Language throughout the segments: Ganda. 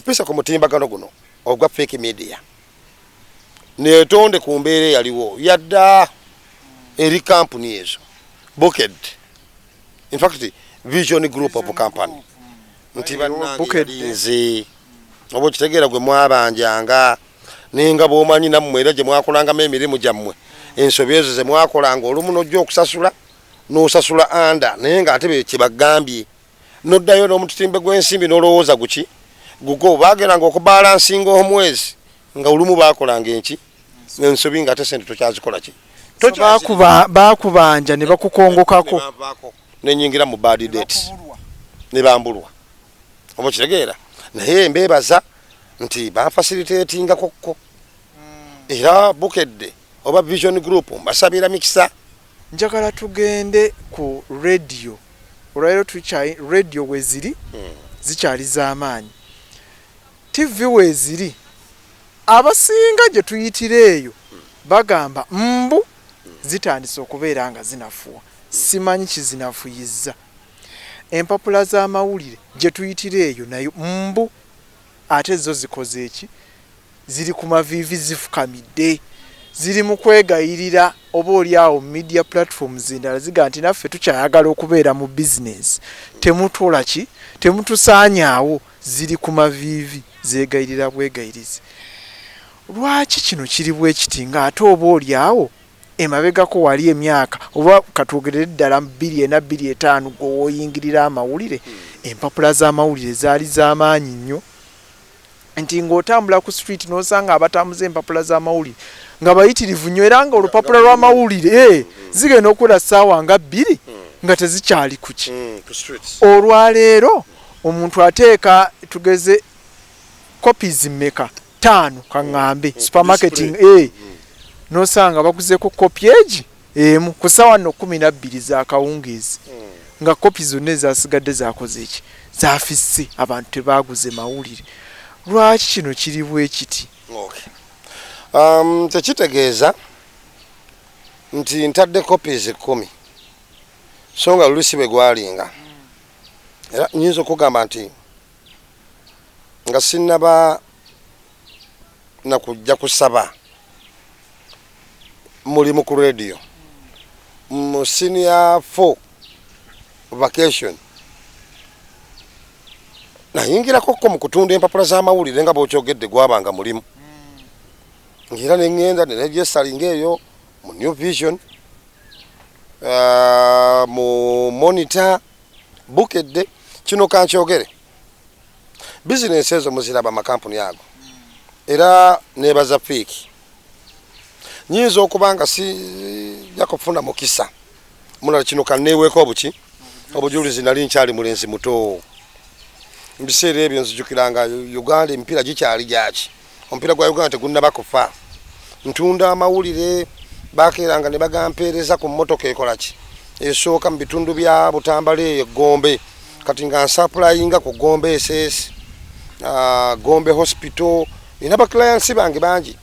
Mpisa ku mutimbagano guno ogwa Fake Media netonde ku mbeera eyaliwo yadda eri kampuni ezo Bukedde, in fact Vision Group of Company, nti bannange Bukedde. Oba okitegeera, gwe mwabanjanga, naye nga bwomanyi nammwe era gye mwakolangamu emirimu gyammwe, ensobi ezo ze mwakolanga, olumu nojja okusasula n'osasula anda, naye ng'ate be kyebagambye noddayo n'omutitimbe gw'ensimbi n'olowooza guki gugo bagendanga okubalansinga omwezi, nga olumu bakolanga enki ensobi, nga ate sente tokyazikola ki. Bakubanja ne bakukongokako. Nenyingira mu bad debt ne bambulwa, oba okitegeera. Naye mbeebaza nti banfacilitatingakokko, era Bukedde oba Vision Group mbasabira mikisa. Njagala tugende ku radio. Olwaleero tukyali radio weziri zikyali z'amaanyi, TV weeziri, abasinga gye tuyitira eyo bagamba mbu zitandise okubeera nga zinafuwa. Simanyi kizinafuyizza. Empapula z'amawulire gye tuyitira eyo nayo mbu ate zo zikoze eki? Ziri ku maviivi, zifukamidde, ziri mu kwegayirira. Oba oli awo media platforms endala ziga nti naffe tukyayagala okubeera mu bizinesi, temutuola ki, temutusaanyaawo. Ziri ku maviivi, zeegayirira bwegayirizi. Lwaki kino kiri bwe kiti, ng'ate oba oli awo emabegako wali emyaka, oba katwogerere ddala 2004, 2005, gwe wooyingirira amawulire, empapula z'amawulire zaali z'amaanyi nnyo, nti ng'otambula ku street n'osanga abatambuza empapula z'amawulire nga bayitirivu nnyo, era nga olupapula lw'amawulire zigenda okuwera ssaawa nga 2 nga tezikyali kuki? Ku streets. Olwaleero omuntu ateeka, tugeze, copies mmeka? Ttaano kaŋŋambe, supermarket nosanga baguzeeko kopi egi emu ku ssaawa nno 12 zakawungeezi, nga kopi zonna ezasigadde zakoze eki? Zafisse, abantu tebaguze mawulire. Lwaki kino kiri bwe kiti? Okay. Tekitegeeza nti ntadde copies 10, so nga luli si bwe gwalinga. Era nyinza okugamba nti nga sinnaba nakujja kusaba mulimu ku radio mu senior 4 vacation, nayingirako mu kutunda empapula z'amawulire nga bw'okyogedde, gwabanga mulimu, ngaera neŋŋenda neregisteringa eyo mu New Vision, mu Monitor, Bukedde. Kino kankyogere, bizinensi ezo muziraba, amakampuni ago, era nebaza Fiiki. Nyinza okuba nga sijja kufuna mukisa mulala, kino kaneeweeko obuki obujulizi. Nali nkyali mulenzi muto mu biseera ebyo, nzijukiranga Uganda emipiira gikyali gyaki, omupiira gwa Uganda tegunnaba kufa. Ntunda amawulire, bakeeranga ne bagampeereza ku mmotoka ekolaki esooka mu bitundu bya Butambala eyo Gombe. Kati nga nsupplyinga ku Gombe SS, Gombe Hospital, nina baclients bange bangi.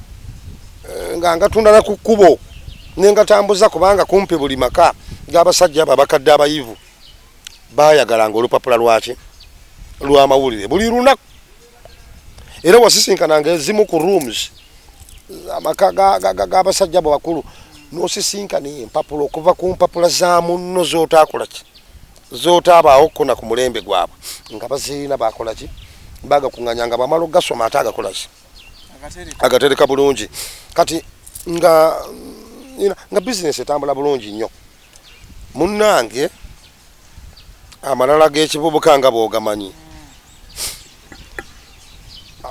Nga ngatunda na ku kkubo nengatambuza, kubanga kumpi buli maka g'abasajja abo abakadde abayivu bayagalanga olupapula lwaki lw'amawulire buli lunaku. Era wasisinkananga ezimu ku rooms, amaka g'abasajja abo bakulu, n'osisinkana empapula okuva ku mpapula za munno z'otaakola ki, z'otaabaawo kkona ku mulembe gwabwe, nga bazirina, bakola ki, bagakuŋŋanya, nga bamala okugasoma ate agakola ki, agatereka bulungi. Kati nga bizinesi etambula bulungi nnyo. Munnange, amalala g'ekivubuka nga bw'ogamanyi,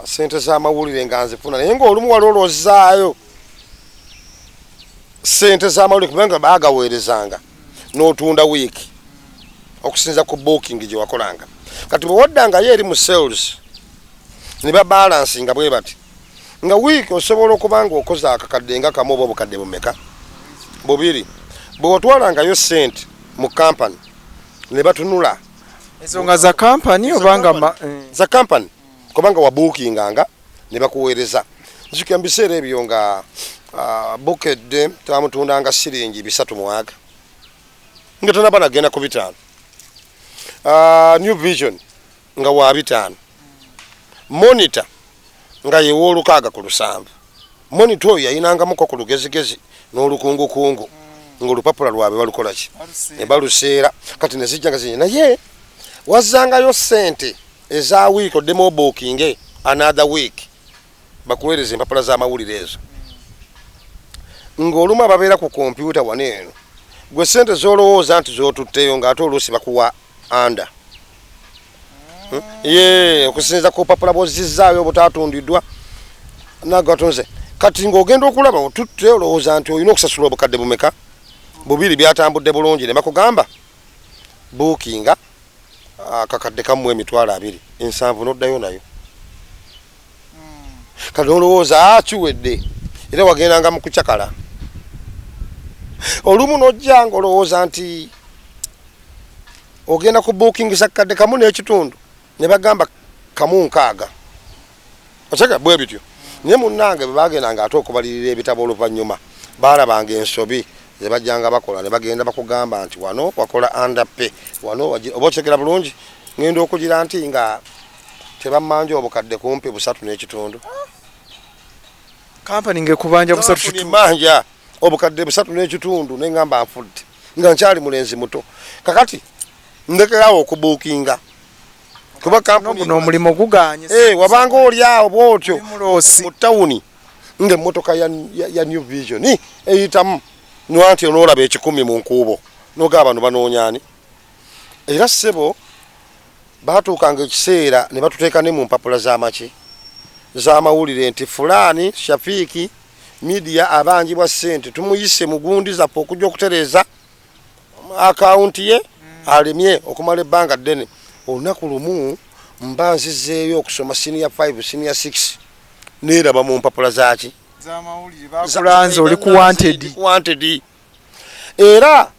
sente z'amawulire nga nzifuna, naye ng'olumu wali olwozaayo sente z'amawulire, kubanga baagaweerezanga n'otunda wiiki okusinza ku booking gye wakolanga. Kati bwe waddangayo eri mu sales ne babalansinga bwe bati, nga wiiki osobola okuba nga okoze akakadde nga kamu oba obukadde bumeka, bubiri. Bwe watwalangayo sente mu kampani ne batunula ezo nga za kampani obanga za kampani, kubanga wabuukinganga ne bakuweereza. Nzijukira mu biseera ebyo nga Bukedde twamutundanga siringi 300 mu aga, nga tonaba nagenda ku 500. New Vision nga wa 500. Monitor nga yewa olukaaga ku lusanvu. Monitor oyo yayinangamuko ku lugezigezi n'olukungukungu, ng'olupapula lwabwe balukola ki? Ne baluseera. Kati ne zijja nga zinye, naye wazzangayo ssente eza wiiki oddemu obuukinge another week bakuweereza empapula z'amawulire ezo. Ng'olumu ababeera ku kompyuta wano eno, gwe ssente z'olowooza nti z'otutteyo, ng'ate oluusi bakuwa under. Ye okusinziira ku bupapula bw'ozzizaayo obutatundiddwa nagatunze. Kati ng'ogenda okulaba otutte, olowooza nti olina okusasula obukadde bumeka? Bubiri. Byatambudde bulungi, ne bakugamba buukinga akakadde kamu 20,000, ensanvu n'oddayo nayo. Kati olowooza kiwedde, era wagendanga mu kucakala. Olumu n'ojja ng'olowooza nti ogenda ku buukingisa kakadde kamu n'ekitundu, ne bagamba kamu nkaaga. Oseka bwe bityo. Naye munnange, bwe bagendanga ate okubalirira ebitabo oluvannyuma, baalabanga ensobi ze bajjanga bakola, ne bagenda bakugamba nti wano wakola underpay, wano oba okitegera bulungi. Ngenda okugira nti nga tebammanja obukadde kumpi busatu n'ekitundu. Kampani ng'ekubanja busatu kitundu? Manja obukadde busatu n'ekitundu, neŋŋamba nfudde nga nkyali mulenzi muto. Kakati ndekerawo okubuukinga kuba kampuni guno omulimu guganye. Eh, wabanga oli awo bwotyo Oli muloosi. mu tawuni ng'emmotoka ya New Vision eyitamu, nwanti onoolaba 100 mu nkuubo, nogaa bano banoonyaani. Era ssebo, baatuukanga ekiseera ne batuteeka ne mu mpapula z'amaki z'amawulire nti fulaani Shafiiki Media abanjibwa ssente, tumuyise mu gundi zaffe okujja okutereeza akawunti ye, alemye okumala ebbanga ddene. Olunaku lumu mba nzizeeyo okusoma senior 5, senior 6, neeraba mu mpapula zaki. Z'amawulire, bakulanze oli ku wanted. Wanted. Era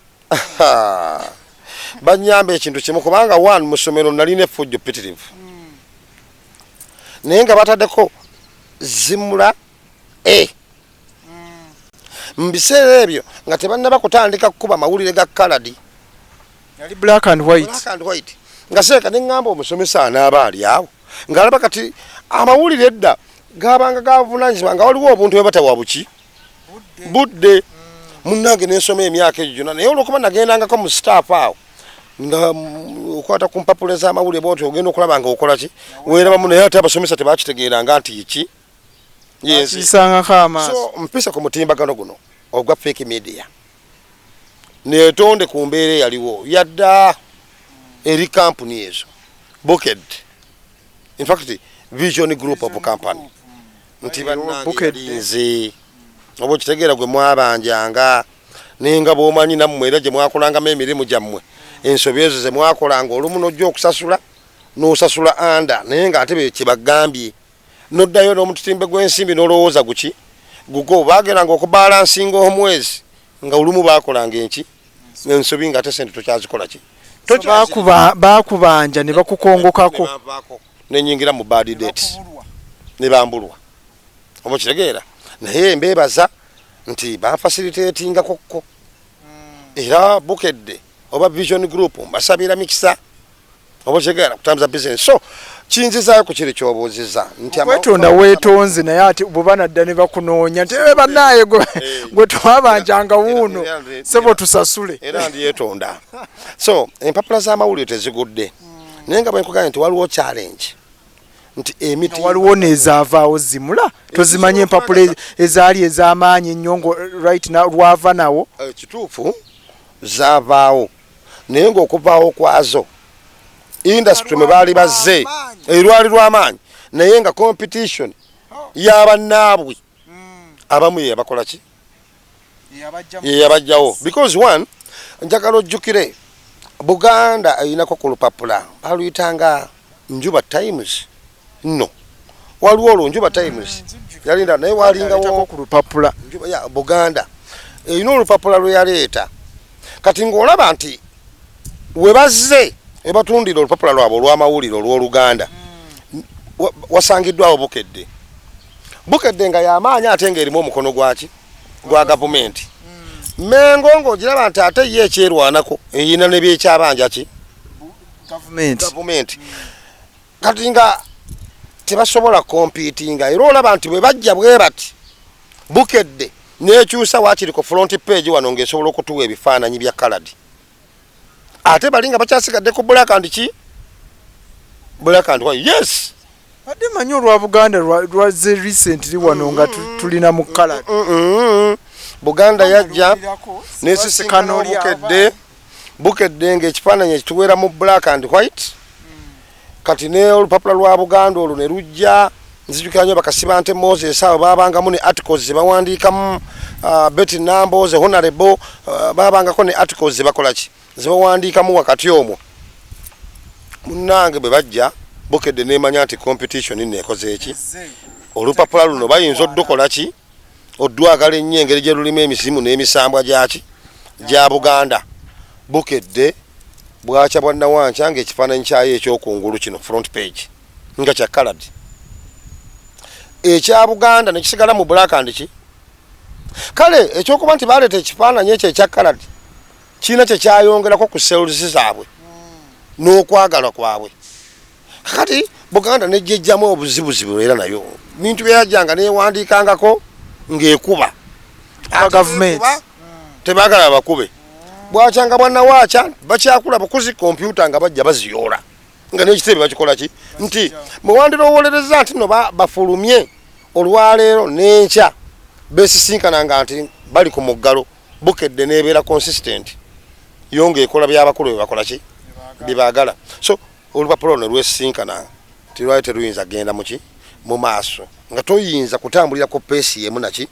banyamba ekintu kimu, kubanga one, mu ssomero nalina effujjo ppitirivu, naye nga bataddeko Zimula e mu biseera ebyo nga tebannaba kutandika kukuba mawulire ga coloured. Yali black and white. Black and white. Nga seeka neŋŋamba omusomesa anaaba ali awo ng'alaba kati amawulire edda gabanga gavunanyizibwa nga waliwo obuntu bwe batawa buki budde. Munnange, nensoma emyaka egyo gyonna, naye olwokuba nagendangako mu staff awo nga okwata ku mpapula ez'amawulire bwoti, ogenda okulaba nga okola ki, weerabamu. Naye ate abasomesa tebakitegeeranga nti ki yenze. Akiyisangako amaaso. So mpisa ku mutimbagano guno ogwa fake media netonde ku mbeera eyaliwo yadda eri kampuni ezo, Bukedde, in fact Vision Group of Company, nti bannange, Bukedde. Yalinze oba okitegeera, gwe mwabanjanga, naye nga bwomanyi nammwe era gye mwakolangamu emirimu gyammwe, ensobi ezo ze mwakolanga, olumu n'ojja okusasula n'osasula under, naye ng'ate be kyebagambye, noddayo n'omutitimbe gw'ensimbi n'olowooza guki gugo. Bagendanga okubalansinga omwezi nga olumu bakolanga enki ensobi, nga ate sente tokyazikola ki. Bakubanja ne bakukongokako. Nenyingira mu bad debt ne bambulwa, oba okitegeera. Naye mbeebaza nti banfasilitatingakokko. Era Bukedde oba Vision Group mbasabira mikisa, oba okitegeera, kutambuza business. So kinzizaayo ku kiri kyobuuziza nti Okwetonda weetonze, naye ate bwe banadda ne bakunoonya nti, "Eh, bannaaye, gwe twabanjanga wuuno, sebo tusasule." Era ndyetonda. So empapula z'amawulire tezigudde, naye nga bwenkugambye nti waliwo challenge nti emiti Waliwo nezaavaawo zimula, tozimanyi empapula ezaali ez'amaanyi ennyo ngo right now lwava nawo. Kituufu, zaavaawo, naye ng'okuvaawo kwazo industry mwe baali bazze erwali lw'amaanyi, naye nga competition y'abannaabwe abamu ye yabakola ki, ye yabajjawo. Because one, njagala ojjukire Buganda erinako ku lupapula baluyitanga Njuba Times. No, waliwo olwo Njuba Times yalinda, naye walingawo ku lupapula. Njuba ya Buganda erina olupapula lwe yaleeta. Kati ng'olaba nti we bazze webatundira olupapula lwabwe olw'amawulire olw'Oluganda, wasangiddwawo Bukedde. Bukedde nga yamaanyi, ate ng'erimu omukono gwaki, gwa gavumenti. Mengo ng'ogiraba nti ate ye ekyerwanako erina ne byekyabanja ki. Gavumenti. Gavumenti. Kati nga Tebasobola competinga. Era olaba nti bwe bajja bwe bati, Bukedde nekyusa wakiri ku front page wano ng'esobola okutuwa ebifaananyi bya coloured, ate bali nga bakyasigadde ku black and ki, black and white, yes. Badde manyi olwa Buganda lwazze recently wano nga tulina mu colour. Buganda yajja nesisinkana Obukedde. Bukedde ng'ekifaananyi ekituweera mu black and white. Kati ne olupapula lwa Buganda olwo ne lujja, nzijukira nnyo Bakasibante Moses abo babangamu ne articles zebawandiikamu, Betty Nambooze, honorable, babangako ne articles zebakola ki, zebawandiikamu wakati omwo. Munnange, bwe bajja, Bukedde nemanya nti competition neekoze eki, olupapula luno bayinza oddukola ki, oddwagala ennyo engeri gye lulimu emisimu n'emisambwa gyaki, gya Buganda. Bukedde bwakya bwa nawankya ng'ekifaananyi kyayo ekyokungulu kino, front page, nga kya coloured, ekya Buganda nekisigala mu black and ki. Kale ekyokuba nti baleeta ekifaananyi ekyo ekya coloured kirina kyekyayongerako ku sales zaabwe n'okwagala kwabwe. Kakati Buganda nejjejjamu obuzibuzibu, era nayo bintu byeyajjanga newandiikangako ng'ekuba gavumenti. Tebagala bakube. Bwakyanga bwanawakya bakyakula bukuzi kompyuta nga bajja baziyoola nga n'ekitebe bakikola ki, nti mwewandirowolereza nti no bafulumye olwaleero n'enkya besisinkana nti bali ku muggalo. Bukedde nebeera consistent yo ng'ekola byabakulu byebakola ki, byebaagala. So olupapula olwo ne lwesisinkana nti lwali teruyinza genda muki, mu maaso, nga toyinza kutambulira ku pace yemu naki.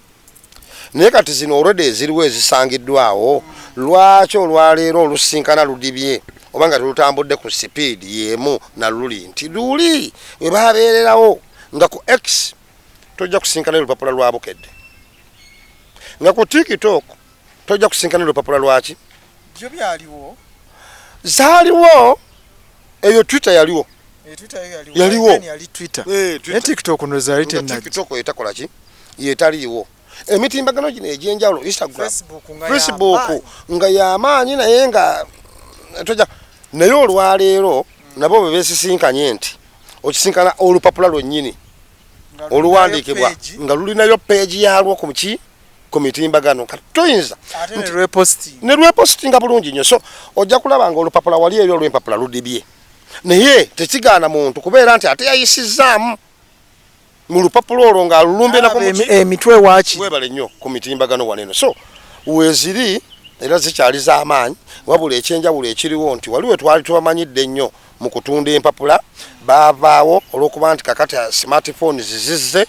Naye kati zino already eziriwo ezisangiddwawo, lwaki olwaleero olusinkana ludibye oba nga telutambudde ku sipiidi yemu na luli nti luli we babeererawo? Nga ku X tojja kusinkana olupapula lwa Bukedde, nga ku TikTok tojja kusinkana olupapula lwaki. Byo byaliwo. Zaaliwo, eyo Twitter yaliwo. Yaliwo. Yali Twitter ne TikTok no zaali tenajja. TikTok etakola ki, yetaliiwo. Emitimbagano gino egyenjawulo, Instagram, Facebook nga Facebook y'amaanyi. Nga yamaanyi, naye nga toja. Naye olwaleero nabo bwe besisinkanye nti okisinkana olupapula lwennyini Nga oluwandiikibwa page. Nga lulinayo page yalwo ku ki, ku mitimbagano. Kati toyinza ate ne reposting. Ne lwepositinga bulungi nnyo. So ojja kulaba nga olupapula wali eri olw'empapula ludibye, naye tekigaana muntu kubeera nti ate yayisizaamu mu lupapula olwo ng'alulumbye nako mu ki? Emitwe waaki. Webale nnyo. Ku mitimbagano waneno, so weeziri era zikyali z'amaanyi, wabula ekyenjawulo ekiriwo nti wali we twali tubamanyidde ennyo mu kutunda empapula baavaawo olw'okuba nti kakati smartphones zizze,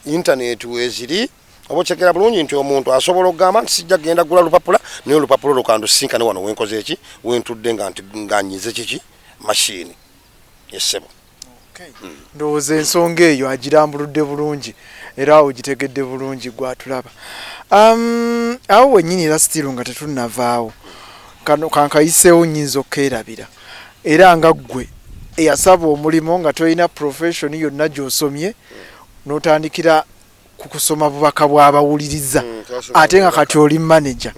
internet weeziri, oba okyegera bulungi nti omuntu asobola okugamba nti sijja kugenda kugula lupapula, naye olupapula olwo kandusinkane wano wenkoze eki, wentudde, nga nti nga nyize kiki, mashini essebo. Ndowooza ensonga eyo agirambuludde bulungi era ogitegedde bulungi gwatulaba. Awo wennyini era still nga tetunnavaawo, kano kankayiseewo, nnyinza okukeerabira. Era nga ggwe eyasaba omulimu nga tolina profession yonna gy'osomye, n'otandikira ku kusoma bubaka bw'abawuliriza, ate nga kati oli manager,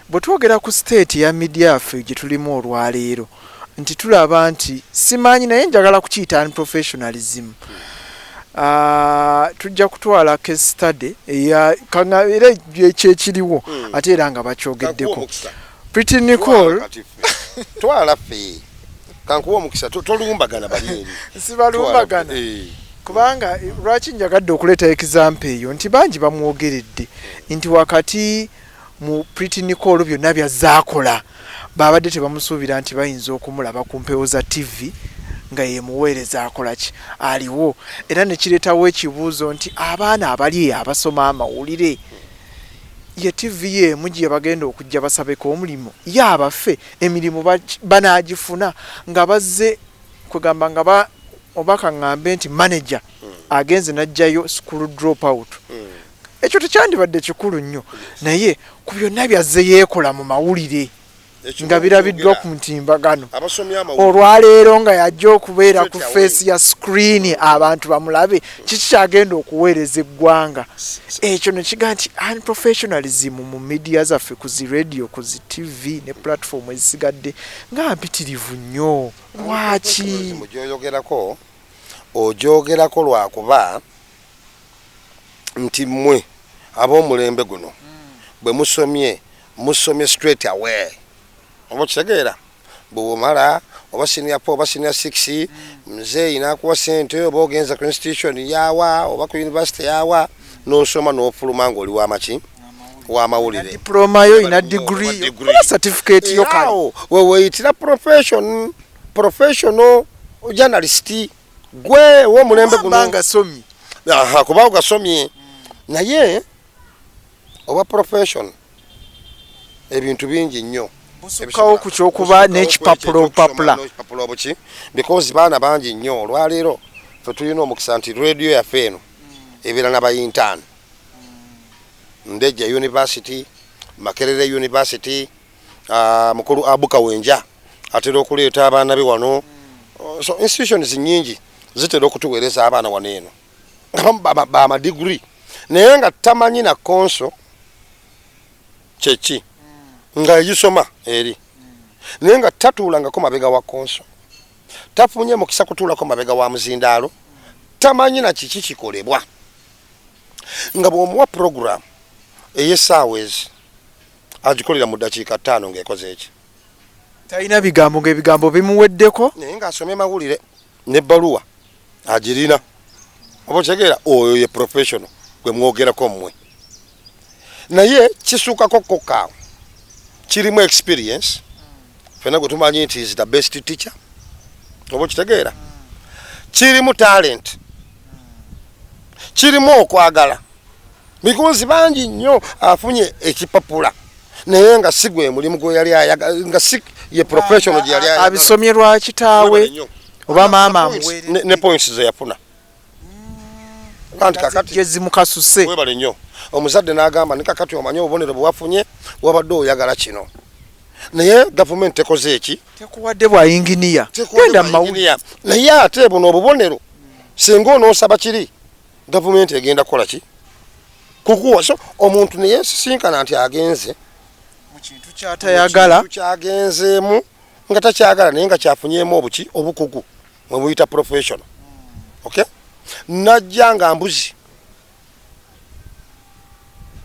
bwe twogera ku state ya media yaffe gye tulimu olwaleero, nti tulaba nti simanyi, naye njagala kukiyita unprofessionalism. Tujja kutwala case study era ekyekiriwo, ate era nga bakyogeddeko, Pretty Nicole. Twala ffe, kankuwa omukisa, tolumbagana bali eri. Sibalumbagana. Kubanga lwaki njagadde okuleeta example eyo, nti bangi bamwogeredde nti wakati mu Pretty Nicole byonna byazaakola, babadde tebamusuubira nti bayinza okumulaba ku mpewo za TV nga yemuweereza akola ki, aliwo. Era nekireetawo ekibuuzo nti abaana abali eyo abasoma amawulire, ye TV yeemu gye bagenda okujja basabeko omulimu? Ye abaffe, emirimu banaagifuna nga bazze kwegamba nga oba kaŋŋambe nti manager agenze n'ajjayo school drop out? Ekyo tekyandibadde kikulu nnyo, naye ku byonna byazze yeekola mu mawulire nga birabiddwa ku mutimbagano, olwaleero nga yajja okubeera ku face ya screen abantu bamulabe, kiki kyagenda okuweereza eggwanga? Ekyo nekigaa nti unprofessionalism mu media zaffe, ku zi radio, ku zi TV ne platform ezisigadde, nga mpitirivu nnyo. Lwaki? Gyoyogerako. Ogyogerako lwakuba nti mmwe ab'omulembe guno bwe musomye, musomye straight away, oba okitegeera, bwewomala oba senior 4 oba senior 6, muzeeyi nakuwa sente, oba ogenza ku institution yawa oba ku university yawa, nosoma nofuluma ngaoli wamaki, wamawulire. Diploma yo ina degree yo, oba certificate yo kale. Awo weweyitira professional journalist gwe w'omulembe guno. Nga somye. Aha, kuba ogasomye, naye oba profession ebintu bingi nnyo. Busukkawo ku kyokuba n'ekipapula obupapula. N'ekipapula obuki, because baana bangi nnyo olwaleero fe tulina omukisa nti radio yaffe eno ebeera n'abayintaani, Ndejje University, Makerere University, mukulu Abuka Wenja atera okuleeta abaana be wano. So institutions nyingi zitera okutuweereza abaana wano eno nga bamadiguri, naye nga tamanyi na console kyeki, nga egisoma eri, naye nga tatuulangako mabega wa console, tafunye mukisa kutuulako mabega wa muzindaalo, tamanyi na kiki kikolebwa. Nga bw'omuwa program ey'essaawa ezi, agikolera mu ddakiika 5 ng'ekoze eki. Talina bigambo, ngaebigambo bimuweddeko. Naye ng'asomye mawulire n'ebbaluwa agirina, oba okitegeera, oyo ye professional gwe mwogerako mmwe. Naye kisuukako kokaawo, kirimu experience, fena gwe tumanyi nti is the best teacher, oba okitegeera, kirimu talent, kirimu okwagala, because bangi nnyo afunye ekipapula naye nga si gwe mulimu gwe yali ayagala, nga si ye professional gye yali ayagala. Abisomye lwa kitaawe oba maama amuweerera. Ne points ze yafuna. Anti kakati gye zimukasuse. Webale nnyo. Omuzadde n'agamba ne kakati omanye obubonero bwe wafunye, wabadde oyagala kino, naye gavumenti tekoze eki? Tekuwadde bwa yinginiya, genda mu mawulire. Naye ate buno obubonero singa onoosaba kiri, gavumenti egenda kukola ki? Kukuwa. So omuntu neyesisinkana nti agenze mu kintu kyatayagala, mu kintu kyagenzeemu nga takyagala, naye nga kyafunyeemu obuki, obukugu mwe muyita professional. Okay, najja nga mbuzi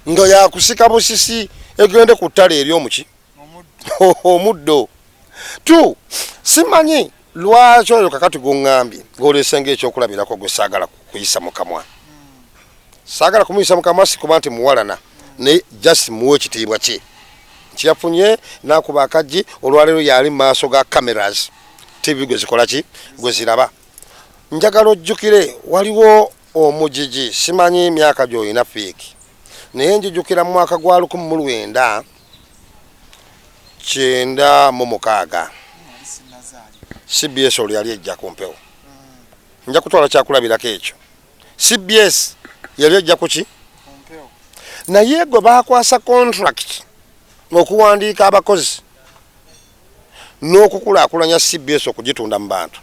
nga yakusika busisi egende ku ttale eri omuki omuddo tu. Simanyi lwaki oyo kakati guŋŋambye gwolese ngaekyokulabirako gwe saagala kuyisa mukamwa, saagala kumuyisa mukamwa, si kuba nti muwalana, naye just muwe ekitiibwa kye nti yafunye nakuba akaggi. Olwaleero yali mu maaso ga cameras, TV gwe zikola ki, gwe ziraba. Njagala ojjukire waliwo omugigi, simanyi myaka gy'olina fiiki, naye njijukira mu mwaka gwa 1996 CBS olwo yali ejja ku mpewo. Nja kutwala kyakulabirako ekyo. CBS yali ejja kuki, naye gwe bakwasa contract okuwandiika abakozi n'okukulaakulanya CBS okugitunda mu bantu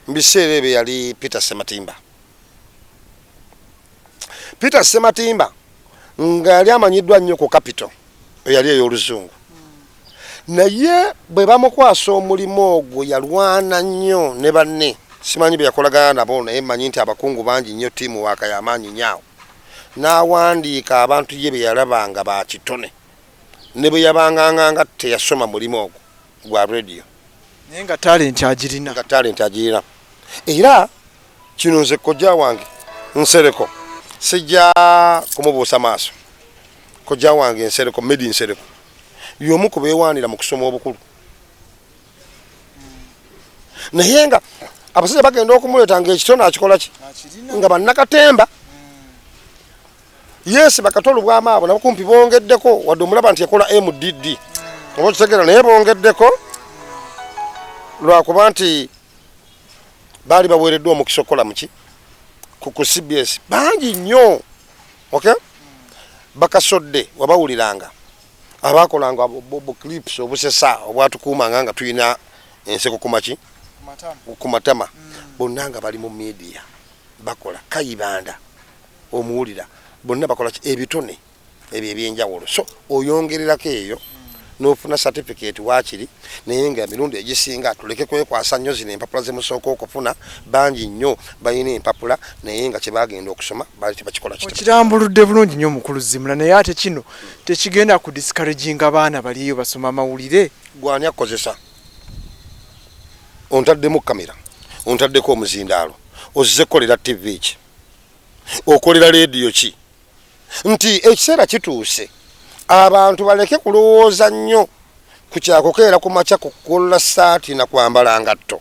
mu biseera ebyo yali Peter Sematimba. Peter Sematimba nga yali amanyiddwa nnyo ku Capital eyali ey'oluzungu, naye bwe bamukwasa omulimu ogwo yalwana nnyo ne banne, simanyi bye yakolagana nabo, naye mmanyi nti abakungu bangi nnyo, ttiimu waaka y'amaanyi nnyo awo, n'awandiika abantu ye bye yalaba nga bakitone, ne bwe yabanganga nga teyasoma mulimu ogwo gwa radio. Naye nga talent agirina. Nga talent agirina. Era kino nze kojja wange Nsereko sijja kumubuusa maaso. Kojja wange Nsereko, Medi Nsereko, y'omu ku beewaanira mu kusoma obukulu, naye nga abasajja bagenda okumuleeta ngaekitone akikola ki, nga bannakatemba. Yes, bakatolu bwama abo nabo kumpi bongeddeko, wadde omulaba nti yakola MDD, oba okitegeera, naye bongeddeko lwakuba nti baali baweereddwa omukisa okukola muki ku CBS bangi nnyo. Okay, bakasodde wabawuliranga abakolanga bu clips obusesa obwatukuumanga nga tulina enseko kumaki, ku matama, bonna nga bali mu media bakola. Kayibanda omuwulira, bonna bakola ki, ebitone ebyo ebyenjawulo. So oyongererako eyo N'ofuna certificate waakiri, naye nga emirundi egisinga tuleke kwekwasa nnyo zino empapula zemusooka okufuna. Bangi nnyo balina empapula, naye nga kyebagenda okusoma baali tebakikola. Okirambuludde bulungi nnyo, mukulu Zimula, naye ate kino tekigenda ku discouraginga baana baliyo basoma amawulire? Gwani akukozesa? Ontaddemu kamera, ontaddeko omuzindaalo, ozze kukolera TV ki, okolera leediyo ki? Nti ekiseera kituuse abantu baleke kulowooza nnyo ku kyakukeera ku makya kukolola saati na kwambala ngatto,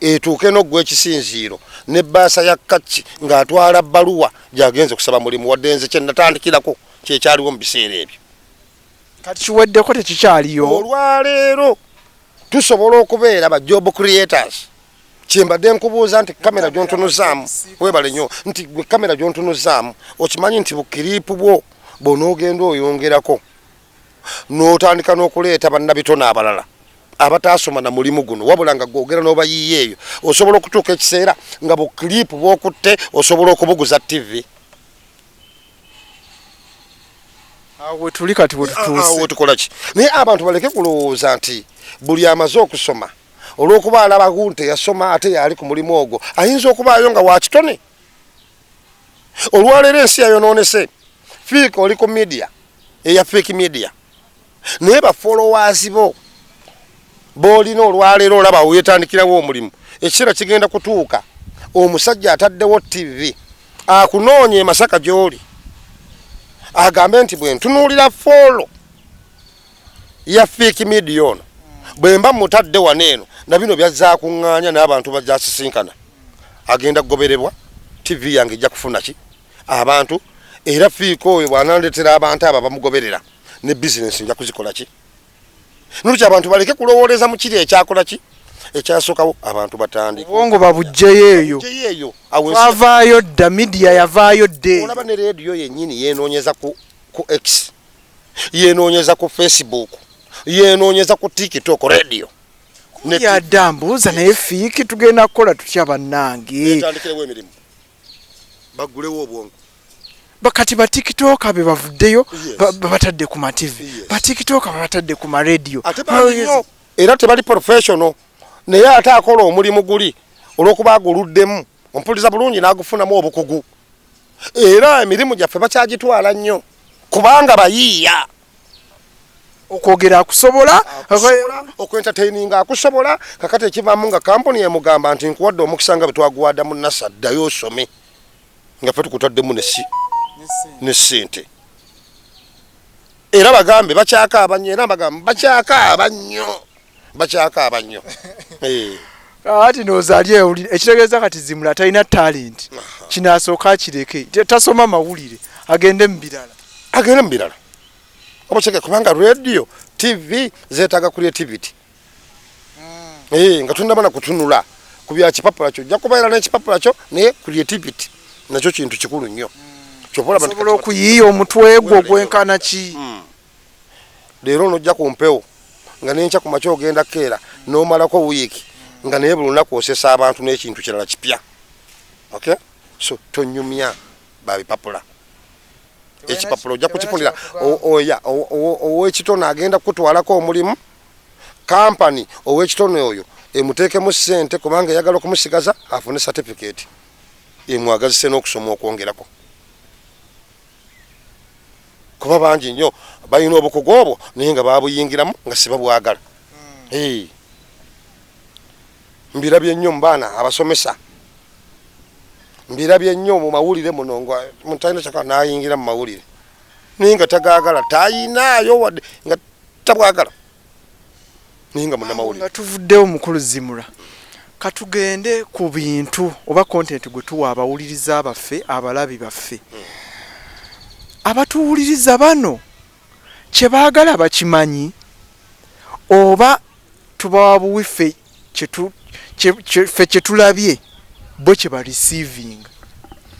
etuuke n'oggwa ekisinziiro n'ebbaasa ya kacci ng'atwala bbaluwa gy'agenze kusaba mulimu. Wadde nze kye natandikirako kyekyaliwo mu biseera ebyo. Kati kiweddeko, tekikyaliyo. Olwaleero tusobola okubeera ba job creators. Kyembadde nkubuuza nti kamera gyontunuzaamu, webale nnyo, nti gwe kamera gyontunuzaamu, okimanyi nti bu clip bwo bw'onoogenda oyongerako n'otandika n'okuleeta bannabitone abalala abataasoma na mulimu guno, wabula nga gwogera n'obayiiya eyo, osobola okutuuka ekiseera nga bu clip bw'okutte osobola okubuguza TV. Awo wetuli kati, wetutuuse. Wetukola ki? Naye abantu baleke kulowooza nti buli amaze okusoma, olw'okuba alaba nti yasoma ate yali ku mulimu ogwo, ayinza okubaayo nga wakitone. Olwaleero ensi yayonoonese. Fiika oli ku media eya fake media, naye ba followers bo boolina olwaleero olaba wetandikirawo omulimu. Ekiseera kigenda kutuuka omusajja ataddewo TV akunoonya e Masaka gy'oli, agambe nti bwe ntunuulira follow ya fake media ono, bwe mba mutadde wano eno na bino byazza kuŋŋaanya n'abantu bajasisinkana, agenda kugoberebwa, TV yange ejja kufuna ki abantu. Era fiika oyo bw'anandetera abantu abo abamugoberera, ne bizinesi nja kuzikola ki. Nolwekyo abantu baleke kulowooleza mu kiri ekyakola ki ekyasookawo. Abantu batandike obwongo babugjeyo eyo. Babugyeyo eyo. Twavaayo dda, media yavaayo dda eyo. Olaba ne rediyo yennyini yenoonyeza ku X, yenoonyeza ku Facebook, yenoonyeza ku TikTok, radio. Yadda mbuuza, naye fiiki tugenda kukola tutya bannange? Etandikirewo emirimu, baggulewo obwongo. Bakati ba TikToker be bavuddeyo, babatadde ku ma TV, ba TikToker babatadde ku marediyo. Ate bangi era tebali professional, naye ate akola omulimu guli olw'okuba aguluddemu, ompuliza bulungi, n'agufunamu obukugu. Era emirimu gyaffe bakyagitwala nnyo kubanga bayiiya. Okwogera akusobola. Okwentertaininga akusobola. Kakati ekivaamu nga kampuni emugamba nti nkuwadde omukisa nga bwe twaguwada mu NASA, ddayo osome nga ffe tukutaddemu ne ssente. Era bagambe bakyakaaba nnyo, era bagambe bakyakaaba nnyo, bakyakaaba nnyo. Eh. Ati ndowooza ali ewulira ekitegeeza kati Zimula talina talent, kinaasooka akireke, tasoma mawulire, agende mu birala. Agende mu birala, oba kubanga radio, TV zeetaaga creativity. Eh, nga tunaba na kutunula ku bya kipapula kyo, ojja kubeera n'ekipapula kyo, naye creativity nakyo kintu kikulu nnyo. Kyova olaba nti osobola okuyiiya omutwe gwo gwenkana ki. Leero nojja ku mpewo nga nenkya ku makya ogenda keera n'omalako wiiki nga naye buli lunaku osesa abantu n'ekintu kirala kipya. Okay, so tonyumya babipapula. Ekipapula ojja kukifunira oya ow'ekitone agenda kukutwalako omulimu. Kampani ow'ekitone oyo emuteekemu ssente kubanga eyagala okumusigaza afune certificate emwagazise n'okusoma okwongerako, kuba bangi nnyo balina obukugu obwo naye nga babuyingiramu nga sibabwagala. Eh. Mbirabye nnyo mu baana abasomesa, mbirabye nnyo mu mawulire muno nga muntu alina kyaka n'ayingira mu mawulire naye nga tagaagala, tayinaayo wadde, nga tabwagala, naye nga munnamawulire. Nga tuvuddewo, mukulu Zimura, katugende ku bintu oba content gwe tuwa abawuliriza baffe, abalabi baffe abatuwuliriza bano. Kye baagala bakimanyi oba tubawa buwi? Ffe ffe kyetulabye bo kye ba receiving,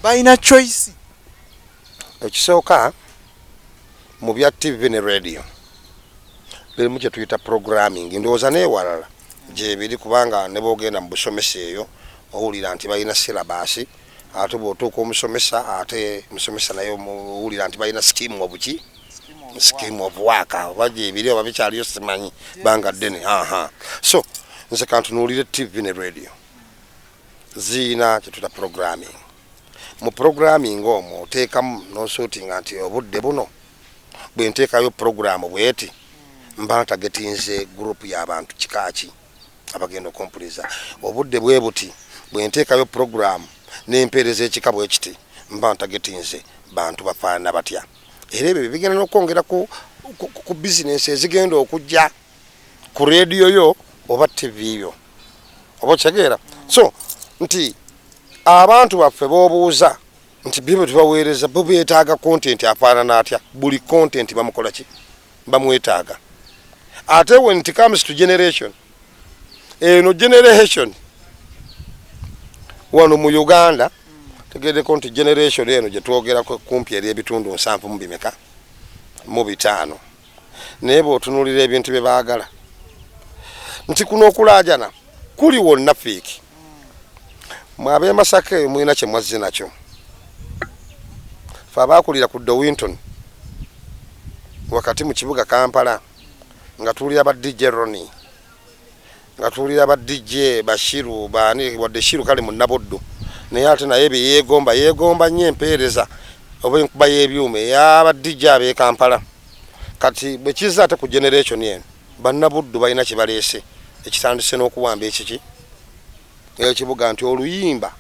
balina choice. Ekisooka, mu bya TV ne radio birimu kye tuyita programming. Ndowooza neewalala gyebiri, kubanga ne bwogenda mu busomesa eyo owulira nti balina syllabus, ate bw'otuuka omusomesa, ate musomesa naye owulira nti balina scheme obuki. Scheme of work oba gyebiri oba bikyaliyo simanyi, banga ddene. Aha, so nze kantunuulire TV ne radio ziina kyetuyita programming. Mu programming omwo oteekamu nosuutinga nti obudde buno bwe nteekayo programu bweti, mba ntargetinze group y'abantu kikaaki abagenda okumpuliza. Obudde bwe buti bwe nteekayo programu n'empeereza ekika bwe kiti, mba ntargetinze bantu bafaanana batya. Era ebyo bigenda n'okwongera ku bizinesi ezigenda okujja ku rediyo yo oba TV yo, oba okitegeera? So nti abantu baffe b'obuuza nti byo bwe tubaweereza bo beetaaga content afaanana atya, buli content bamukola ki, bamwetaaga. Ate when it comes to generation eno, generation wano mu Uganda, tegeddeko nti generation eno gye twogerako kumpi eri ebitundu 75 mu bimeka mu bitaano. Naye bw'otunuulira ebintu bye baagala nti kuno okulaajana kuli wonna, fiiki mwe ab'e Masaka eyo mulina kye mwazze nakyo. Fe abaakulira ku Dowinton wakati mu kibuga Kampala, nga tuwulira ba DJ Roni, nga tuwulira ba DJ Bashiru, baani, wadde Shiru kale munnabuddu, naye ate naye bye yeegomba, yeegomba nnyo empeereza oba enkuba y'ebyuma ey'aba DJ ab'e Kampala. Kati bwe kizza ate ku generation eno, bannabuddu balina kye baleese ekitandise n'okuwamba ekiki ekibuga, nti oluyimba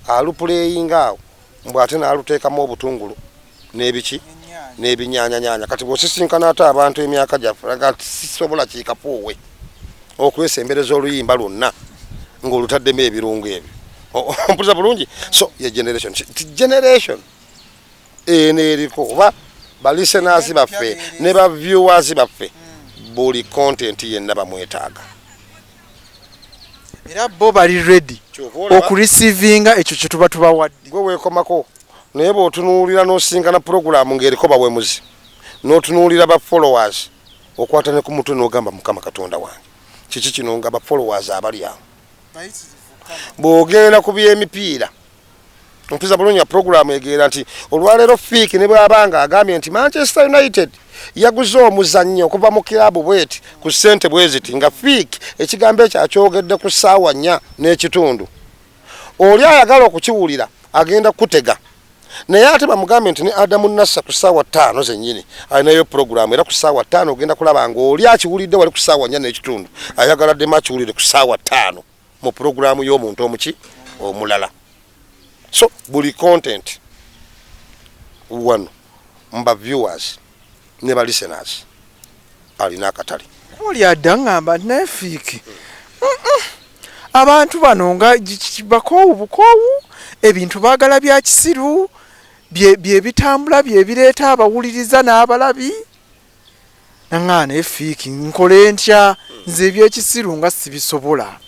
aluplayinga awo mbw ate n'aluteekamu obutungulu n'ebiki n'ebinyaanyanyanya. Kati bw'osisinkana ate abantu emyaka gyaffe nga sisobola kiikapuuwe okwesembereza oluyimba lwonna ng'olutaddemu ebirungo ebyo. Ompuliza bulungi? So ye generation ti generation eno eriko oba balisteners baffe ne ba viewers baffe, buli content yenna bamwetaaga. Era bo bali ready Kyova olaba- okureceivinga ekyo kye tuba tubawadde. Gwe weekomako, naye bw'otunuulira n'osinkana puroguramu ng'eriko bawemuzi, n'otunuulira ba followers, okwata ne ku mutwe n'ogamba, "Mukama Katonda wange, kiki kino?" Nga ba followers abali awo. Bw'ogenda ku by'emipiira, mpiza bulungi, ya puroguramu egenda nti olwaleero fiiki ne bw'aba nga agambye nti Manchester United yaguze omuzannyo okuva mu kiraabu bweti ku ssente bwe ziti, nga fiiki ekigambo ekyo akyogedde ku ssaawa 4:30, oli ayagala okukiwulira agenda kutega. Naye ate bamugambe nti ne Adamu Nassa ku ssaawa 5 zennyini alinayo puroguramu, era ku ssaawa 5 ogenda kulaba ng'oli akiwulidde wali ku ssaawa 4:30, ayagala ddemu akiwulire ku ssaawa 5 mu puroguramu y'omuntu omuki omulala. So buli content wano mba viewers ne ba listeners alina akatale. Oli adda ŋŋamba nti naye fiiki, abantu bano nga bakoowu bukoowu, ebintu baagala bya kisiru, bye bitambula, bye bireeta abawuliriza n'abalabi. Naŋŋaa naye fiiki, nkole ntya nze ebyekisiru nga sibisobola?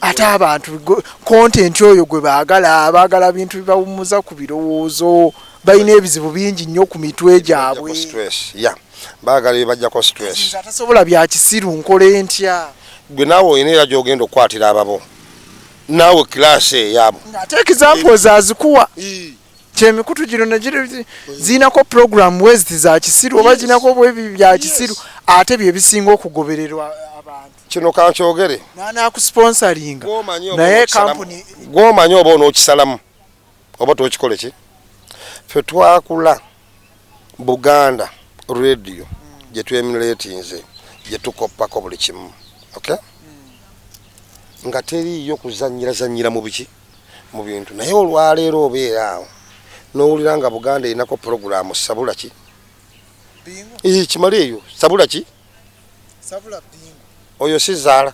Ate abantu content oyo gwe baagala, baagala bintu bibawummuza ku birowoozo, balina ebizibu bingi nnyo ku mitwe gyabwe. Stress ya baagala ebibajjako stress. Nze atasobola bya kisiru nkole ntya? Gwe naawe olina era gy'ogenda okukwatira ababo, naawe kilaasi eyaabo. Ng'ate examples azikuwa kyemikutu gino negiri zirinako program weziti za kisiru oba zinako bwebi bya kisiru, ate bye bisinga okugobererwa abantu. Kino kankyogere. Nanakusponsoringa naye kampuni. Gwomanyi oba onookisalamu oba tokikole ki. Ffe twakula Buganda Radio gye twemulatinze, gye tukoppako buli kimu, okay? Nga teriiyo kuzanyira zanyira mu biki mu bintu. Naye olwaleero obeera awo n'owulira nga Buganda erinako puroguramu sabula ki. Bingo. Kimali eyo sabula ki? Sabula bingo. Oyo si zaala.